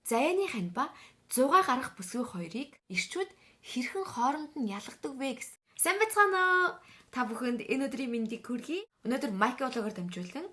Заяаны хань ба зугаа гарах бүсгүй хоёрыг ирчүүд хэрхэн хооронд нь ялгадаг вэ гэсэн. Сайн байцгаана уу? Та бүхэнд энэ өдрийн мэндийг хүргэе. Өнөөдөр Майк Блогоор дамжуулан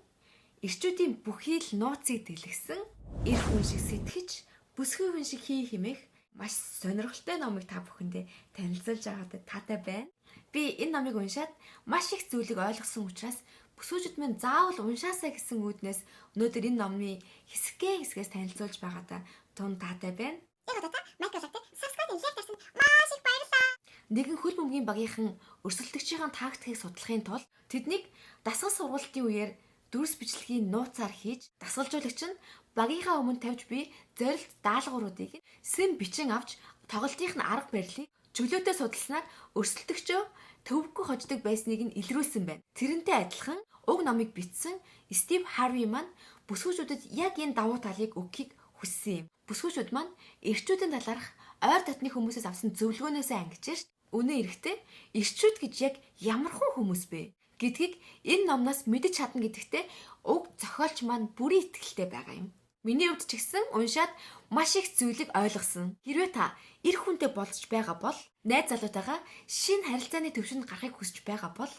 ирчүүдийн бүхий л нууцыг дэлгэсэн эр хүн шиг сэтгэж, бүсгүй хүн шиг хий хэмээх маш сонирхолтой номыг та бүхэндээ танилцуулж байгаадаа таатай байна. Би энэ номыг уншаад маш их зүйлийг ойлгосон учраас бүсгүүчүүд минь заавал уншаасай гэсэн үүднээс өнөөдөр энэ номны хэсгээ хэсгээс танилцуулж байгаадаа тун таатай байна. Яг одоо та Майк Блогт subscribe, like дарсан маш их баярлалаа. Нэгэн хөл бөмбөгийн багийнхан өрсөлдөгчийн тактикийг судлахын тулд тэднийг дасгал сургалтын үеэр дүрс бичлэгийн нууцаар хийж, дасгалжуулагч нь багийнхаа өмнө тавьж буй зорилт даалгавруудыг сэм бичин авч тоглолтын нь арга барилыг чөлөөтэй судалснаар өрсөлдөгчөө төвөггүй хождог байсныг нь илрүүлсэн байна. Тэрнтэй адилхан уг номыг бичсэн Стив Харви маань бүсгүүчүүдэд яг энэ давуу талыг өгөхийг хүссэн юм. Бүсгүүчүүд маань эрчүүдийн талаарх ойр дотны хүмүүсээс авсан зөвлөгөөнөөсөө ангижирч үнэн эрэхтэй эрчүүд гэж яг ямархуу хүмүүс бэ гэдгийг энэ номноос мэдэж чадна гэдэгтээ уг зохиолч маань бүрийн итгэлтэй байгаа юм. Миний хувьд ч гэсэн уншаад маш их зүйлийг ойлгосон. Хэрвээ та эр хүнтэй болцож байгаа бол, найз залуутайгаа шинэ харилцааны төвшөнд гарахыг хүсэж байгаа бол,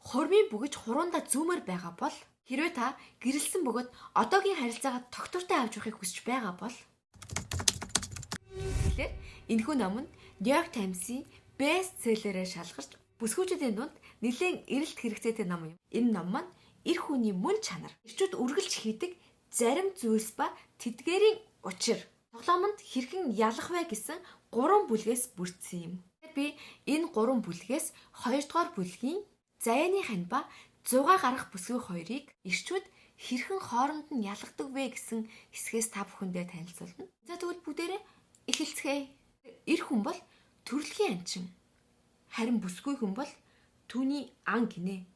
хурмын бөгж хуруунда зүүмээр байгаа бол, хэрвээ та гэрлэсэн бөгөөд одоогийн харилцаагаа тогтвортой авч явахыг хүсэж байгаа бол, тэгэхээр энэхүү ном нь New York Times-ийн бестселлерээр шалгарч бүсгүүчүүдийн дунд нэлээн эрэлт хэрэгцээтэй ном юм. Энэ ном маань эр хүний мөн чанар, эрчүүд үргэлж хийдэг зарим зүйлс ба тэдгээрийн учир, тоглоомонд хэрхэн ялах вэ гэсэн гурван бүлгээс бүрдсэн юм. Би энэ гурван бүлгээс хоёрдугаар бүлгийн заяаны хань ба зугаа гарах бүсгүй хоёрыг эрчүүд хэрхэн хооронд нь ялгадаг вэ гэсэн хэсгээс та бүхэндээ танилцуулна. За, тэгвэл бүгдээрээ эхэлцгээе. Эр хүн бол төрөлхийн анчин. Харин бүсгүй хүн бол түүний ан гинэ.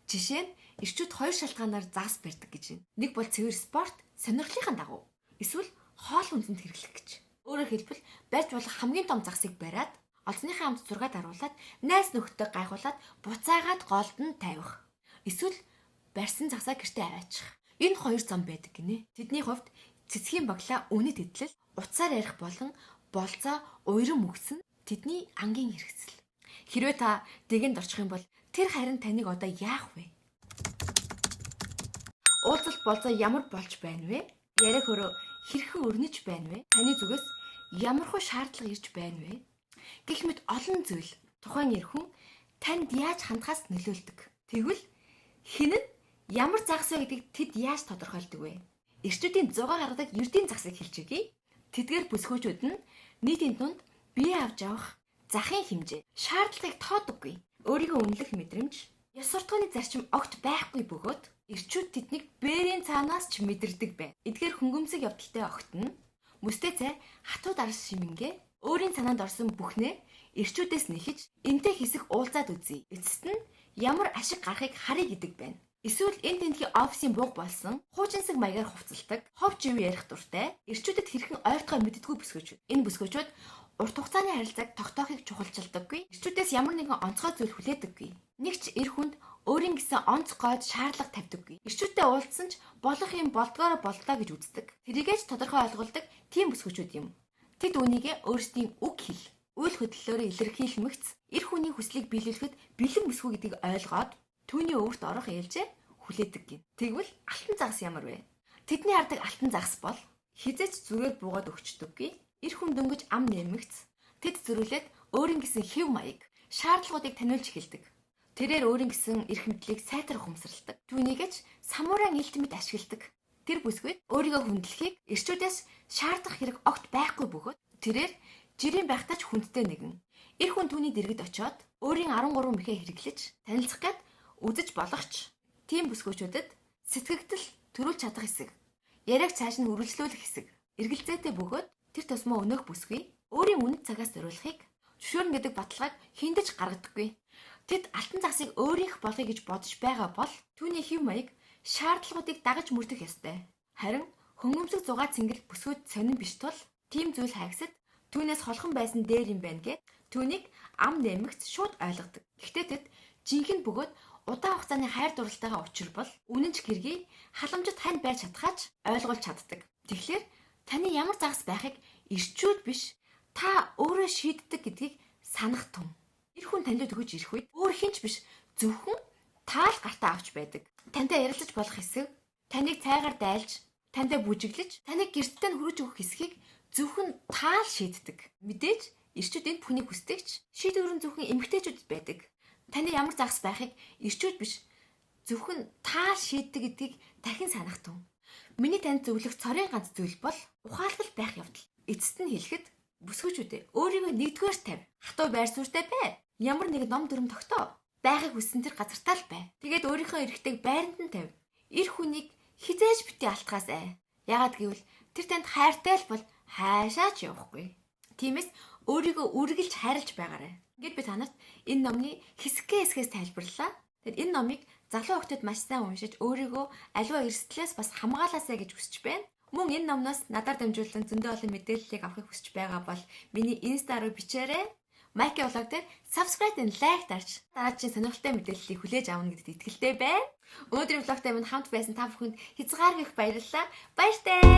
Жишээ нь, эрчүүд хоёр шалтгаанаар загас барьдаг гэж байна. Нэг бол цэвэр спорт, сонирхлынхаа дагуу. Эсвэл хоол хүнсэнд хэрэглэх гэж. Өөрөөр хэлбэл, барьж болох хамгийн том загасыг бариад, олзныхаа хамт зураг даруулаад, найз нөхдөд гайхуулаад, буцаагаад голд нь тавих. Эсвэл барьсан загасаа гэртээ аваачих. Энэ хоёр зам байдаг гинэ. Тэдний хувьд цэцгийн баглаа үнэт эдлэл, утсаар ярих болон болзоо уйран мөгсөн тэдний ангийн хэрэгцэл. Хэрвээ та дэгэнд орчих юм бол тэр харин таныг одоо яах вэ? Уулзалт болзоо ямар болж байна вэ? Яриа хөрөө хэрхэн өрнөж байна вэ? Таны зүгээс ямархуу шаардлага ирж байна вэ? Гэх мэт олон зүйл тухайн эр хүн танд яаж хандхаас нөлөөлдөг. Тэгвэл хэн нь ямар загас вэ гэдгийг тэд яаж тодорхойлдог вэ? Эрчүүдийн зугаа гаргадаг ердийн загсыг хэлж өгье. Тэдгээр бүсгүүчүүд нь нийтийн дунд бие авч явах захын хэмжээ, шаардлагыг тоодоггүй, өөрийгөө үнэлэх мэдрэмж, ёс суртахууны зарчим огт байхгүй бөгөөд эрчүүд тэднийг бээрийн цаанаас ч мэдэрдэг байна. Эдгээр хөнгөмсөг явдалтай огт нь мөстэй цай хатуу дарс шимэнгээ өөрийн санаанд орсон бүхнээ эрчүүдээс нэхэж энтэй хэсэг уулзаад үзье. Эцэст нь ямар ашиг гарахыг харъя гэдэг байна. Эсвэл энэ тэндхийн офисын бууг болсон хуучинсаг маягаар хувцалдаг, хов живүү ярих дуртай, эрчүүдэд хэрхэн ойртохоо мэддэггүй бүсгүүчүүд. Энэ бүсгүүчүүд урт хугацааны харилцааг тогтоохыг чухалчилдаггүй. Эрчүүдээс ямар нэгэн онцгой зүйл хүлээдэггүй. Нэг ч эр хүнд өөрийн гэсэн онц гойд шаардлага тавьдаггүй. Эрчүүдтэй уулзсан ч болох юм болдгоороо боллоо гэж үздэг. Тэрийгээ ч тодорхой ойлгуулдаг тийм бүсгүүчүүд юм. Тэд үүнийгээ өөрсдийн үг хэл, үйл хөдлөлөөрөө илэрхийлмэгц эр хүний хүслийг биелүүлэхэд бэлэн бүсгүй гэдгийг ойлгоод түүний өвөрт орох ээлжээ хүлээдэг гин. Тэгвэл алтан загас ямар вэ? Тэдний хардаг алтан загас бол хэзээ ч зүгээр буугаад өгчдөггүй. Эр хүн дөнгөж ам нэмэгц тэд зөрүүлээд өөрийн гэсэн хэв маяг, шаардлагуудыг таниулж эхэлдэг. Тэрээр өөрийн гэсэн эрх мэдлийг сайтар ухамсарладаг. Түүнийг ч самурайн илт мэт ашигладаг. Тэр бүсгүйд өөрийгөө хүндлэхийг эрчүүдээс шаардах хэрэг огт байхгүй бөгөөд тэрээр жирийн байхдаа ч хүндтэй нэгэн. Эр хүн түүний дэргэд очиод өөрийн 13 мэхээ хэрэглэж танилцах гээд үзэж болох ч тийм бүсгүүчүүдэд сэтгэгдэл төрүүлж чадах хэсэг, яриаг цааш нь үргэлжлүүлэх хэсэг, эргэлзээтэй бөгөөд тэр тусмаа өнөөх бүсгүй өөрийн үнэт цагаас зориулахыг зөвшөөрнө гэдэг баталгааг хэнд ч гаргадаггүй. Тэд алтан загсыг өөрийнх болгоё гэж бодож байгаа бол түүний хэв маяг, шаардлагуудыг дагаж мөрдөх ёстой. Харин хөнгөмсөг зугаа цэнгэл бүсгүйд сонин биш тул тийм зүйл хайгсад түүнээс холхон байсан дээр юм байна гэд түүнийг ам нэмэгц шууд ойлгодог. Гэхдээ тэд жинхэнэ бөгөөд удаан хугацааны хайр дурлалтайгаа учир бол үнэн ч гэргий халамжит хань байж чадхаач ойлгуулж чаддаг. Тэгэхээр Таны ямар загас байхыг эрчүүд биш, та өөрөө шийддэг гэдгийг санах түн. Эр хүн танд төгөж ирэх үед өөр хэн ч биш, зөвхөн та л гартаа авч байдаг. Тантай ярилцаж болох хэсэг, таныг цайгаар дайлж, тантай бүжиглэж, таныг гэртээ нь хүргэж өгөх хэсгийг зөвхөн та л шийддэг. Мэдээж эрчүүд энэ бүхнийг хүсдэг ч шийдвэр нь зөвхөн эмэгтэйчүүдэд байдаг. Таны ямар загас байхыг эрчүүд биш, зөвхөн та л шийддэг гэдгийг дахин санах түн. Миний танд зөвлөх цорын ганц зүйл бол ухаалаг байх явдал. Эцэст нь хэлэхэд бүсгүүчүүдээ өөрийгөө нэгдүгээр тавь. Хатуу байр суурьтай бай. Ямар нэг ном дүрэм тогтоо. Байхыг хүссэн тэр газартаа л бай. Тэгээд өөрийнхөө эрхтэйг байранд нь тавь. Эр хүнийг хэзээ ч битгий алтгаас ай. Яагаад гэвэл тэр танд хайртай л бол хайшаа ч явахгүй. Тиймээс өөрийгөө үргэлж хайрлаж байгаарай. Ингээд би та нарт энэ номны хэсэгхэн хэсгээс тайлбарлалаа. Тэгэд энэ номыг залуу охидод маш сайн уншиж өөрийгөө аливаа эрсдлээс бас хамгаалаасай гэж хүсэж байна. Мөн энэ номноос надаар дамжуулан зөндөө олон мэдээллийг авахыг хүсэж байгаа бол миний Insta руу бичээрэй. Майки vlog дээр subscribe and like дарж дараагийн сонирхолтой мэдээллийг хүлээж авна гэдэгт итгэлтэй байна. Өнөөдрийн vlog тай минь хамт байсан та бүхэнд хязгааргүй их баярлалаа. Баяртай.